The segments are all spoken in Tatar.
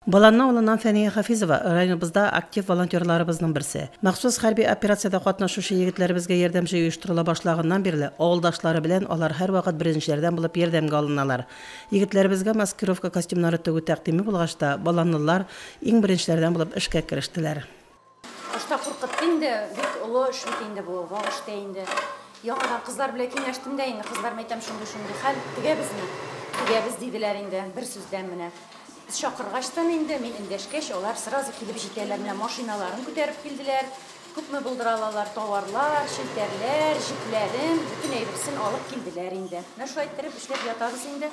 Баланны авылыннан Фәния Хафизова, районыбызда актив волонтерларыбызның берсе. Махсус хәрби операциядә катнашучы егетләребезгә ярдәм җыю оештырыла башлаганнан бирле, авылдашлары белән алар һәрвакыт беренчеләрдән булып ярдәмгә алыналар. Егетләребезгә маскировка костюмнары тегү тәкъдиме булгач та, баланлылар иң беренчеләрдән булып эшкә керештеләр. Башта куркытты инде, бик олы эш бит инде бу, вак эш тә инде. Яңадан кызлар белән киңәштем дә инде, кызлар мәйтәм, шундый-шундый хәл, тегәбезме? Тегәбез диделәр инде, бер сүздән менә. Без чакыргачтан инде, мин эндәшкәч, алар сразу килеп җитәләр, менә машиналарын күтәреп килделәр, күпме булдыра алалар, тауарлар, челтәрләр, җепләрен, бөтен әйберсен алып килделәр инде. Менә шулай иттереп эшләп ятабыз инде.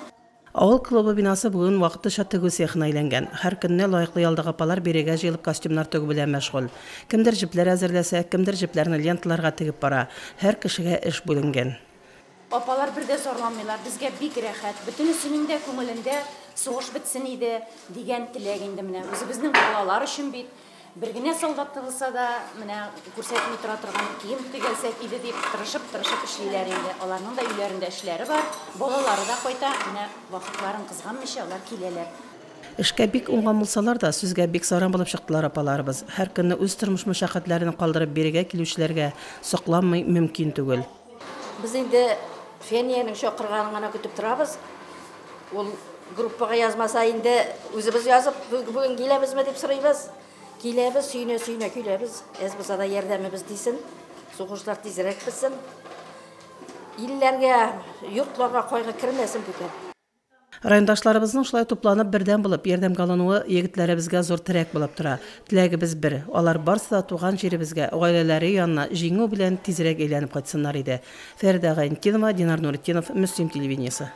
Авыл клубы бинасы бүген вакытлыча тегү цехына әйләнгән. Һәр көнне лаеклы ялдагы апалар бирегә җыелып костюмнар тегү белән мәшгуль. Кемдер җепләр әзерләсә, кемдер җепләрне ленталарга тегеп бара. Һәр кешегә эш бүленгән. Апалар бер дә зарланмыйлар, безгә бик рәхәт. Бөтенесенең дә күңелендә сугыш бетсен иде дигән теләк инде менә. Үзебезнең балалар өчен бит. Бер генә солдат тыгылса да, менә күрсәтми тора торган кием тегәлсәк иде дип тырышып-тырышып эшлиләр инде. Аларның да өйләрендә эшләре бар, балалары да кайта, менә вакытларын кызганмыйча алар киләләр. Эшкә бик уңган булсалар да, сүзгә бик саран булып чыктылар апаларыбыз. Һәр көнне үз тормыш мәшәкатьләрен калдырып бирегә килүчеләргә сокланмый мөмкин түгел. Без инде Фәниянең чакырганын гына көтеп торабыз. Ул группага язмаса инде үзебез язып, бүген киләбезме дип сорыйбыз. Киләбез, сөенә-сөенә киләбез. Әз булса да ярдәмебез тисен. Сугышлар тизрәк бетсен. Илләргә, йортларга кайгы кермәсен бүтән. Райондашларыбызның шулай тупланып, бердәм булып, ярдәмгә алынуы егетләребезгә зур терәк булып тора. Теләгебез бер, алар барысы да туган җиребезгә, гаиләләре янына җиңү белән тизрәк әйләнеп кайтсыннар иде. Фәридә Гайнетдинова, Динар Нуретдинов, Мөслим телевидениесе.